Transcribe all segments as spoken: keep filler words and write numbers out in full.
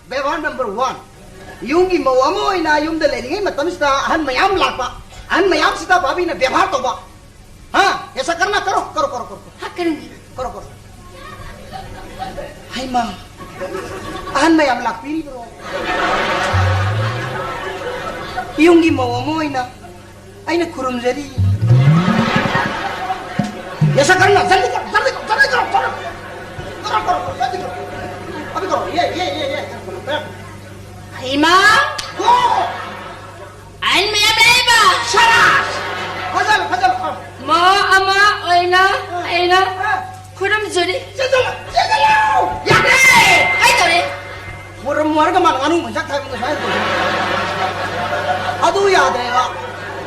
ꯕꯦꯕꯥꯔ number one, ꯌꯨꯝꯒꯤ ꯃꯧ ꯑꯃ ꯑꯣꯏꯅ ꯌꯨꯝꯗ ꯂꯩꯔꯤꯉꯩ ꯃꯇꯝꯁꯤꯗ ꯑꯍꯟ ꯃꯌꯥꯝ ꯂꯥꯛꯄ, ꯑꯍꯟ ꯃꯌꯥꯝꯁꯤꯗ ꯚꯥꯕꯤꯅ ꯕꯦꯕꯥꯔ ꯇꯧꯕ꯫ ꯍꯥ? ꯑꯦꯁꯥ ꯀꯔꯅꯥ ꯀꯔꯣ, ꯀꯔꯣ, ꯀꯔꯣ, ꯀꯔꯣ꯫ ꯍꯥ, ꯀꯔꯤꯅꯣ? ꯀꯔꯣ, ꯀꯔꯣ꯫ ꯍꯩꯃꯥ, ꯑꯍꯟ ꯃꯌꯥꯝ ꯂꯥꯛꯄꯤꯔꯤꯕ꯭ꯔꯣ? ꯌꯨꯝꯒꯤ ꯃꯧ ꯑꯃ ꯑꯣꯏꯅ ꯑꯩꯅ ꯈꯨꯔꯨꯝꯖꯔꯤ꯫ ꯑꯦꯁꯥ ꯀꯔꯅꯥ, ꯖꯜꯗꯤ ꯀꯔꯣ, ꯖꯜꯗꯤ ꯀꯔꯣ, ꯖꯜꯗꯤ ꯀꯔꯣ, ꯖꯜꯗꯤ ꯀꯔꯣ꯫ ꯀꯔꯣ, ꯀꯔꯣ, ꯀꯔꯣ, ꯖꯜꯗꯤ ꯀꯔꯣ꯫ ꯑꯕꯤ ꯀꯔꯣ, ꯌꯦ, ꯌꯦ, ꯌꯦ, ꯌꯦ꯫ ꯍꯩꯃꯥ! ꯒꯣ! ꯑꯍꯟ ꯃꯌꯥꯝ ꯂꯩꯕ! ꯁꯕꯥꯁ! ꯐꯖꯕ, ꯐꯖꯕ꯫ ꯑꯥ꯫ ꯃꯧ ꯑꯃ ꯑꯣꯏꯅ ꯑꯩꯅ ꯑꯥ꯫ ꯈꯨꯔꯨꯝꯖꯔꯤ꯫ ꯆꯦꯟꯁꯤꯜꯂꯨ! ꯆꯦꯟꯁꯤꯜꯂꯨ! ꯌꯥꯗ꯭ꯔꯦ! ꯀꯩꯗꯧꯔꯦ? ꯈꯨꯔꯨꯝꯃꯨ ꯍꯥꯏꯔꯒ ꯃꯥꯅ ꯉꯥꯅꯨ ꯃꯩꯆꯥꯛ ꯊꯥꯏꯕꯗꯣ ꯁꯨꯃꯥꯏꯅ ꯇꯧꯕ꯫ ꯑꯗꯨ ꯌꯥꯗ꯭ꯔꯦꯕ꯫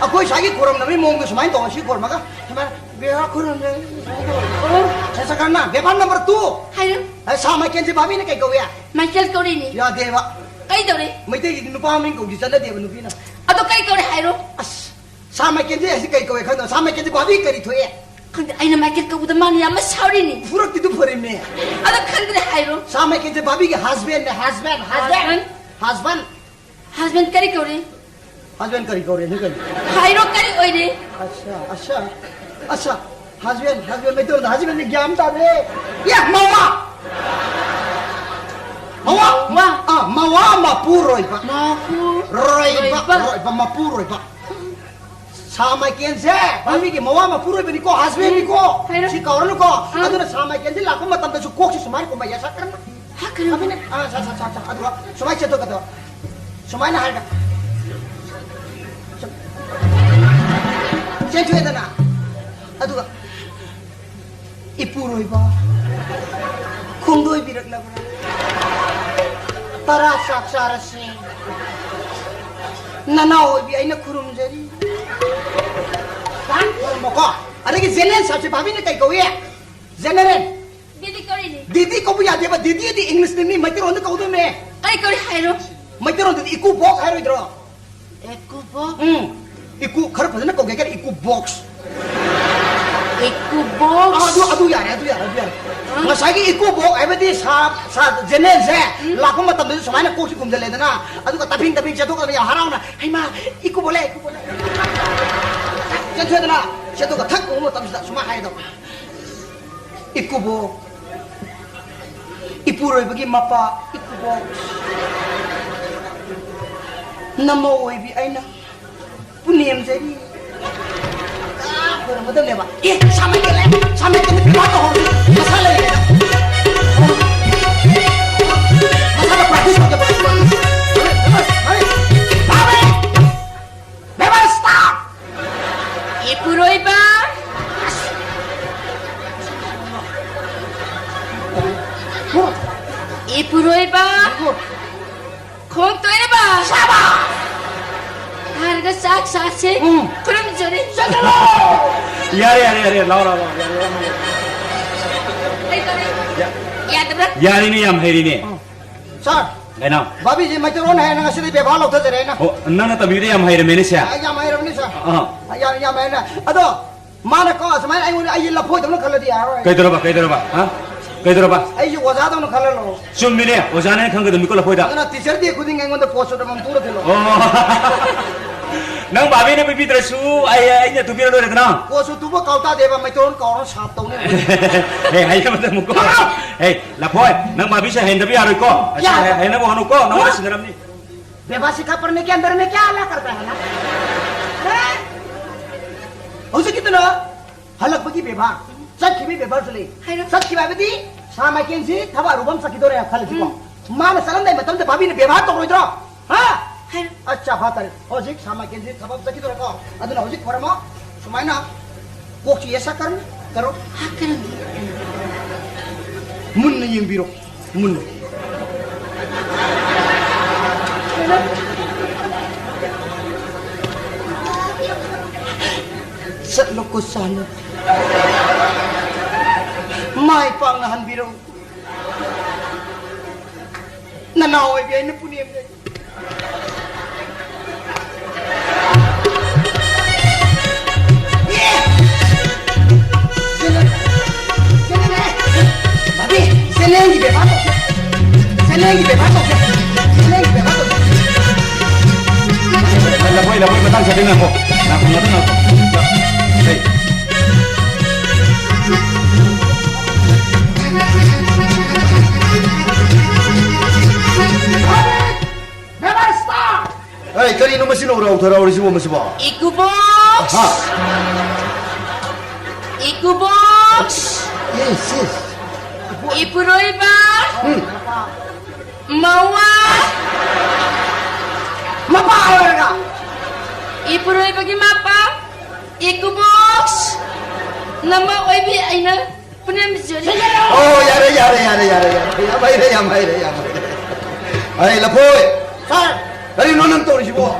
ꯑꯩꯈꯣꯏ ꯁ꯭ꯋꯥꯏꯒꯤ ꯈꯨꯔꯨꯝꯅꯕꯒꯤ ꯃꯑꯣꯡꯗꯣ ꯁꯨꯃꯥꯏꯅ ꯇꯧꯕ, ꯁꯤ ꯈꯨꯔꯨꯝꯃꯒ ꯁꯨꯃꯥꯏꯅ, "ꯕꯦꯔꯥ ꯈꯨꯔꯨꯝꯖꯔꯤ", ꯁꯨꯃꯥꯏꯅ ꯇꯧꯕ꯫ ꯑꯣ꯫ ꯑꯦꯁꯥ ꯀꯔꯅꯥ, ꯕꯦꯕꯥꯔ ꯅꯝꯕꯔ ꯇꯨ꯫ ꯍꯥꯏꯌꯨ꯫ ꯑꯦ, ꯁꯥ ꯃꯥꯏꯀꯦꯟꯁꯦ ꯚꯥꯕꯤꯅ ꯀꯩ ꯀꯧꯏ? ꯃꯥꯏꯀꯦꯜ ꯀꯧꯔꯤꯅꯤ꯫ ꯌꯥꯗꯦꯕ꯫ ꯀꯩꯗꯧꯔꯦ? ꯃꯩꯇꯩꯒꯤꯗꯤ ꯅꯨꯄꯥ ꯃꯃꯤꯡ ꯀꯧꯗꯤ ꯆꯠꯅꯗꯦꯕ ꯅꯨꯄꯤꯅ꯫ ꯑꯗꯣ ꯀꯩ ꯀꯧꯔꯦ ꯍꯥꯏꯔꯣ? ꯑꯁ, ꯁꯥ ꯃꯥꯏꯀꯦꯜꯁꯦ ꯍꯧꯖꯤꯛ ꯀꯩ ꯀꯧꯋꯦ ꯈꯪꯗꯣ? ꯁꯥ ꯃꯥꯏꯀꯦꯜꯁꯦ ꯚꯥꯕꯤ ꯀꯔꯤ ꯊꯣꯛꯑꯦ? ꯈꯪꯗꯦ, ꯑꯩꯅ ꯃꯥꯏꯀꯦꯜ ꯀꯧꯕꯗ ꯃꯥꯅ ꯌꯥꯝꯅ ꯁꯥꯎꯔꯤꯅꯤ꯫ ꯐꯨꯔꯛꯇꯤꯗꯨ ꯐꯔꯦꯃꯦ꯫ ꯑꯗꯣ ꯈꯪꯗ꯭ꯔꯦ ꯍꯥꯏꯔꯣ? ꯁꯥ ꯃꯥꯏꯀꯦꯜꯁꯦ ꯚꯥꯕꯤꯒꯤ ꯍꯁꯕꯦꯟꯅꯦ, ꯍꯁꯕꯦꯟ, ꯍꯁꯕꯦꯟ꯫ ꯍꯁꯕꯦꯟ꯫ ꯍꯁꯕꯦꯟ꯫ ꯍꯁꯕꯦꯟ ꯀꯔꯤ ꯀꯧꯔꯤ? ꯍꯁꯕꯦꯟ ꯀꯔꯤ ꯀꯧꯔꯦ? ꯅꯪ ꯀꯔꯤ? ꯍꯥꯏꯔꯣ, ꯀꯔꯤ ꯑꯣꯏꯔꯦ? ꯑꯁꯥ, ꯑꯁꯥ, ꯑꯁꯥ꯫ ꯍꯁꯕꯦꯟ, ꯍꯁꯕꯦꯟ, ꯃꯩꯇꯩꯂꯣꯟꯗ ꯍꯁꯕꯦꯟꯗꯤ ꯒ꯭ꯌꯥꯟ ꯇꯥꯗꯦ꯫ ꯌꯥ, ꯃꯋꯥ! ꯃꯋꯥ! ꯃꯋꯥ! ꯑꯥ, ꯃꯋꯥ ꯃꯄꯨꯔꯣꯏꯕ꯫ ꯃꯄꯨ ꯔꯣꯏꯕ, ꯔꯣꯏꯕ꯫ ꯔꯣꯏꯕ, ꯃꯄꯨꯔꯣꯏꯕ꯫ ꯁꯥ ꯃꯥꯏꯀꯦꯟꯁꯦ, ꯚꯥꯕꯤꯒꯤ ꯃꯋꯥ ꯃꯄꯨꯔꯣꯏꯕꯅꯤꯀꯣ, ꯍꯁꯕꯦꯟꯅꯤꯀꯣ꯫ ꯎꯝ, ꯍꯥꯏꯔꯣ꯫ ꯁꯤ ꯀꯧꯔꯅꯨꯀꯣ꯫ ꯑꯥ꯫ ꯑꯗꯨꯅ ꯁꯥ ꯃꯥꯏꯀꯦꯟꯁꯦ ꯂꯥꯛꯄ ꯃꯇꯝꯗꯁꯨ ꯀꯣꯛꯁꯦ ꯁꯨꯃꯥꯏꯅ ꯀꯨꯝꯕ, ꯌꯥꯁꯛ ꯀꯔꯝꯅ? ꯍꯥ, ꯀꯔꯝꯅ? ꯐꯝꯃꯤꯅꯦ꯫ ꯑꯥ, ꯁꯥ, ꯁꯥ, ꯁꯥ, ꯁꯥ꯫ ꯑꯗꯨꯒ ꯁꯨꯃꯥꯏꯅ ꯆꯦꯟꯊꯣꯛꯀꯗꯕ꯫ ꯁꯨꯃꯥꯏꯅ ꯍꯥꯏꯔꯒ꯫ ꯁꯨꯝ꯫ ꯆꯦꯟꯊꯣꯛꯑꯦꯗꯅ꯫ ꯑꯗꯨꯒ ꯏꯄꯨꯔꯣꯏꯕ, ꯈꯣꯡꯗꯣꯏꯕꯤꯔꯛꯂꯕ꯭ꯔꯥ? ꯇꯔꯥ ꯆꯥꯛ ꯆꯥꯔꯁꯤ꯫ ꯅꯅꯥꯎ ꯑꯣꯏꯕꯤ ꯑꯩꯅ ꯈꯨꯔꯨꯝꯖꯔꯤ꯫ ꯈꯨꯔꯨꯝꯕꯀꯣ꯫ ꯑꯗꯒꯤ ꯖꯦꯅꯦꯔꯦꯜ ꯁꯥꯔꯁꯦ ꯚꯥꯕꯤꯅ ꯀꯩ ꯀꯧꯏ? ꯖꯦꯅꯦꯔꯦꯜ꯫ ꯗꯤꯗꯤ ꯀꯧꯔꯤꯅꯤ꯫ ꯗꯤꯗꯤ ꯀꯧꯕ ꯌꯥꯗꯦꯕ, ꯗꯤꯗꯤꯗꯤ ꯏꯪꯂꯤꯁꯅꯤ, ꯃꯤ ꯃꯩꯇꯩꯔꯣꯟꯗ ꯀꯧꯗꯣꯏꯅꯦ꯫ ꯀꯔꯤ ꯀꯧꯔꯤ ꯍꯥꯏꯔꯣ? ꯃꯩꯇꯩꯔꯣꯟꯗꯗꯤ ꯏꯀꯨꯕꯣꯛ ꯍꯥꯏꯔꯣꯏꯗ꯭ꯔꯣ? ꯏꯀꯨꯕꯣꯛ? ꯎꯝ꯫ ꯏꯀꯨ, ꯈꯔ ꯐꯖꯅ ꯀꯧꯒꯦ ꯀꯔꯤ ꯏꯀꯨ ꯕꯣꯛꯁ꯫ ꯏꯀꯨꯕꯣꯛ꯫ ꯑꯥ, ꯑꯗꯨ, ꯑꯗꯨ ꯌꯥꯔꯦ, ꯑꯗꯨ ꯌꯥꯔꯦ, ꯑꯗꯨ ꯌꯥꯔꯦ꯫ ꯍꯥ? ꯉꯁꯥꯏꯒꯤ ꯏꯀꯨꯕꯣꯛ ꯍꯥꯏꯕꯗꯤ ꯁꯥ, ꯁꯥ ꯖꯦꯅꯦꯔꯦꯜꯁꯦ ꯎꯝ꯫ ꯂꯥꯛꯄ ꯃꯇꯝꯗꯁꯨ ꯁꯨꯃꯥꯏꯅ ꯀꯣꯛꯁꯤ ꯈꯨꯝꯖꯤꯜꯂꯦꯗꯅ, ꯑꯗꯨꯒ ꯇꯞꯐꯤꯡ ꯇꯞꯐꯤꯡ ꯆꯦꯟꯊꯣꯛꯀꯗꯕꯅꯤ, ꯌꯥꯝ ꯍꯔꯥꯎꯅ, "ꯍꯩꯃꯥ, ꯏꯀꯨꯕꯣꯛ ꯂꯥꯛꯑꯦ, ꯏꯀꯨꯕꯣꯛ ꯂꯥꯛꯑꯦ!" ꯆꯦꯟꯊꯣꯛꯑꯦꯗꯅ, ꯆꯦꯟꯊꯣꯛꯑꯒ ꯊꯛ ꯎꯕ ꯃꯇꯝꯁꯤꯗ ꯁꯨꯃꯥꯏꯅ ꯍꯥꯏꯒꯗꯕ, "ꯏꯀꯨꯕꯣꯛ, ꯏꯄꯨꯔꯣꯏꯕꯒꯤ ꯃꯄꯥ, ꯏꯀꯨꯕꯣꯛ, ꯅꯃꯧ ꯑꯣꯏꯕꯤ ꯑꯩꯅ ꯄꯨꯅꯦꯝꯖꯔꯤ꯫ ꯑꯥ, ꯈꯣꯏꯔꯝꯒꯗꯕꯅꯦꯕ꯫ ꯑꯦ, ꯁꯥꯃꯟ ꯀꯜꯂꯦ, ꯁꯥꯃꯟ ꯀꯜꯂꯦ, ꯄꯤꯕꯥ ꯇꯧꯍꯧꯔꯤ꯫ ꯃꯁꯥ ꯂꯩꯔꯦ꯫ ꯃꯁꯥꯗ practice ꯇꯧꯗꯕ꯫ ꯍꯣꯏ, ꯍꯣꯏ, ꯍꯣꯏ꯫ ꯕꯦꯕꯥ, stop! ꯏꯄꯨꯔꯣꯏꯕ! ꯏꯄꯨꯔꯣꯏꯕ! ꯈꯣꯡ ꯇꯣꯏꯔꯕ? ꯁꯥꯕ! ꯍꯥꯏꯔꯒ ꯆꯥꯛ ꯆꯥꯁꯦ꯫ ꯎꯝ꯫ ꯈꯨꯔꯨꯝꯖꯔꯤ꯫ ꯆꯠꯂꯣ! ꯌꯥꯔꯦ, ꯌꯥꯔꯦ, ꯌꯥꯔꯦ, ꯂꯥꯎ, ꯂꯥꯎ, ꯂꯥꯎ, ꯌꯥꯔꯦ, ꯂꯥꯎ, ꯂꯥꯎ꯫ ꯀꯩ ꯇꯧꯔꯦ? ꯌꯥ- ꯌꯥꯗꯕ꯭ꯔꯥ? ꯌꯥꯔꯤꯅꯦ, ꯌꯥꯝ ꯍꯩꯔꯤꯅꯦ꯫ ꯎꯝ꯫ ꯁꯥꯔ, ꯀꯩꯅꯣ? ꯕꯥꯕꯤꯁꯦ ꯃꯩꯇꯩꯂꯣꯟ ꯍꯩꯅ ꯉꯁꯤꯗꯤ ꯕꯦꯕꯥꯔ ꯂꯧꯊꯖꯔꯦ ꯑꯩꯅ꯫ ꯑꯣ, ꯅꯪꯅ ꯇꯝꯕꯤꯕꯗ ꯌꯥꯝ ꯍꯩꯔꯝꯃꯦꯅꯦ, ꯁꯦ꯫ ꯑ, ꯌꯥꯝ ꯍꯩꯔꯕꯅꯤ, ꯁꯥꯔ꯫ ꯑꯥ꯫ ꯑ, ꯌꯥꯝ, ꯌꯥꯝ ꯍꯩꯔꯦ꯫ ꯑꯗꯣ, ꯃꯥꯅ ꯀꯣ, ꯑꯁꯨꯃꯥꯏꯅ ꯑꯩꯉꯣꯟꯗ ꯑꯩꯁꯦ ꯂꯐꯣꯏꯗꯧꯅ ꯈꯜꯂꯗꯤ ꯌꯥꯔꯔꯣꯏ꯫ ꯀꯩꯗꯧꯔꯕ, ꯀꯩꯗꯧꯔꯕ, ꯍꯥ? ꯀꯩꯗꯧꯔꯕ? ꯑꯩꯁꯦ ꯑꯣꯖꯥꯗꯧꯅ ꯈꯜꯂ ꯂꯣꯏꯔꯦ꯫ ꯆꯨꯝꯃꯤꯅꯦ, ꯑꯣꯖꯥꯅ ꯍꯦꯟꯅ ꯈꯪꯒꯗꯕꯅꯤꯀꯣ ꯂꯐꯣꯏꯗ꯫ ꯑꯗꯨꯅ ꯇꯤꯆꯔ ꯗꯦ ꯈꯨꯗꯤꯡ ꯑꯩꯉꯣꯟꯗ ꯀꯣꯠ ꯁꯨꯠ ꯑꯃꯃꯝ ꯇꯨꯔ ꯊꯤꯜꯂꯣ꯫ ꯑꯣ꯫ ꯅꯪ ꯕꯥꯕꯤꯅ ꯄꯤꯕꯤꯗ꯭ꯔꯁꯨ ꯑꯩ, ꯑꯩꯅ ꯇꯨꯕꯤꯔ ꯂꯣꯏꯔꯦꯗꯅ꯫ ꯀꯣꯠ ꯁꯨꯠ ꯇꯨꯕ ꯀꯥꯎ ꯇꯥꯗꯦꯕ, ꯃꯩꯇꯩꯂꯣꯟ ꯀꯥꯎꯔ ꯁꯥꯞ ꯇꯧꯅꯤ꯫ ꯍꯦ, ꯍꯥꯏꯖꯕꯗ ꯑꯃꯨꯛꯀꯣ꯫ ꯍꯦ, ꯂꯐꯣꯏ, ꯅꯪ ꯕꯥꯕꯤꯁꯦ ꯍꯩꯍꯟꯗꯕ ꯌꯥꯔꯣꯏꯀꯣ꯫ ꯑꯁꯤ ꯌꯥꯔꯣꯏ꯫ ꯍꯩ-, ꯍꯩꯍꯟꯅꯕ ꯍꯣꯠꯅꯧꯀꯣ, ꯅꯪꯉꯣꯟꯗ ꯍꯣꯏ꯫ ꯁꯤꯟꯅꯔꯝꯅꯤ꯫ बेबसी का पढ़ने के अंदर में क्या अल्लाह करता है ना? हैं? ꯍꯧꯖꯤꯛꯀꯤꯗꯨꯅ ꯍꯜꯂꯛꯄꯒꯤ ꯕꯦꯕꯥꯔ, ꯆꯠꯈꯤꯕꯒꯤ ꯕꯦꯕꯥꯔꯁꯨ ꯂꯩ꯫ ꯍꯥꯏꯔꯣ꯫ ꯆꯠꯈꯤꯕ ꯍꯥꯏꯕꯗꯤ ꯁꯥ ꯃꯥꯏꯀꯦꯟꯁꯤ ꯊꯕꯛ ꯑꯔꯨꯕ ꯑꯃ ꯆꯠꯈꯤꯗꯣꯔꯦ ꯈꯜꯂꯁꯤꯀꯣ꯫ ꯎꯝ꯫ ꯃꯥꯅ ꯆꯠꯂꯝꯗꯥꯏ ꯃꯇꯝꯗ ꯚꯥꯕꯤꯅ ꯕꯦꯕꯥꯔ ꯇꯧꯔꯣꯏꯗ꯭ꯔꯣ? ꯍꯥ? ꯍꯥꯏꯔꯣ꯫ ꯑꯠꯆꯥ, ꯐꯥ ꯇꯥꯔꯦ꯫ ꯍꯧꯖꯤꯛ ꯁꯥ ꯃꯥꯏꯀꯦꯟꯁꯤ ꯊꯕꯛ ꯆꯠꯈꯤꯗꯣꯔꯦꯀꯣ꯫ ꯑꯗꯨꯅ ꯍꯧꯖꯤꯛ ꯈꯣꯏꯔꯝꯃꯣ꯫ ꯁꯨꯃꯥꯏꯅ ꯀꯣꯛꯁꯤ ꯌꯦꯁ ꯀꯔꯝ ꯀꯔꯣ꯫ ꯍꯥ, ꯀꯔꯝ? ꯃꯨꯟꯅ ꯌꯦꯡꯕꯤꯔꯣ꯫ ꯃꯨꯟꯅ꯫ ꯆꯠꯂꯣ ꯀꯣ ꯁꯥꯅ꯫ ꯃꯥꯏ ꯄꯥꯛꯅ ꯍꯟꯕꯤꯔꯛꯎ꯫ ꯅꯅꯥꯎ ꯑꯣꯏꯕꯤ ꯑꯩꯅ ꯄꯨꯅꯦꯝꯅꯦ꯫ ꯁꯦꯂꯦꯡꯒꯤ ꯕꯦꯕꯥꯔ ꯇꯧꯁꯦ꯫ ꯁꯦꯂꯦꯡꯒꯤ ꯕꯦꯕꯥꯔ ꯇꯧꯁꯦ꯫ ꯁꯦꯂꯦꯡꯒꯤ ꯕꯦꯕꯥꯔ ꯇꯧꯁꯦ꯫ ꯂꯐꯣꯏ, ꯂꯐꯣꯏ ꯃꯇꯥꯡ ꯆꯥꯗꯦ, ꯉꯥꯏꯈꯣ꯫ ꯉꯥꯏꯈꯣ, ꯉꯥꯏꯈꯣ, ꯉꯥꯏꯈꯣ꯫ ꯍꯩ꯫ ꯕꯦꯕꯥꯔ ꯁ꯭ꯇꯥꯔ! ꯑꯩ, ꯀꯔꯤꯅꯣ ꯃꯁꯤꯅ ꯎꯔꯥꯎ ꯊꯔꯥꯎꯔꯤꯁꯤꯕꯣ ꯃꯁꯤꯕꯣ? ꯏꯀꯨꯕꯣꯛꯁ! ꯍꯥ? ꯏꯀꯨꯕꯣꯛꯁ! Yes, yes. ꯏꯄꯨꯔꯣꯏꯕ! ꯎꯝ꯫ ꯃꯋꯥ! ꯃꯄꯥ ꯑꯣꯏꯔꯒ! ꯏꯄꯨꯔꯣꯏꯕꯒꯤ ꯃꯄꯥ! ꯏꯀꯨꯕꯣꯛꯁ! ꯅꯃ ꯑꯣꯏꯕꯤ ꯑꯩꯅ ꯄꯨꯅꯦꯝ ꯕꯤꯖꯣꯔꯤ꯫ ꯑꯣ, ꯌꯥꯔꯦ, ꯌꯥꯔꯦ, ꯌꯥꯔꯦ, ꯌꯥꯔꯦ, ꯌꯥꯔꯦ꯫ ꯌꯥꯝ ꯍꯩꯔꯦ, ꯌꯥꯝ ꯍꯩꯔꯦ, ꯌꯥꯝ ꯍꯩꯔꯦ꯫ ꯑꯩ, ꯂꯐꯣꯏ! ꯁꯥꯔ! ꯀꯔꯤꯅꯣ ꯅꯪ ꯇꯧꯔꯤꯁꯤꯕꯣ?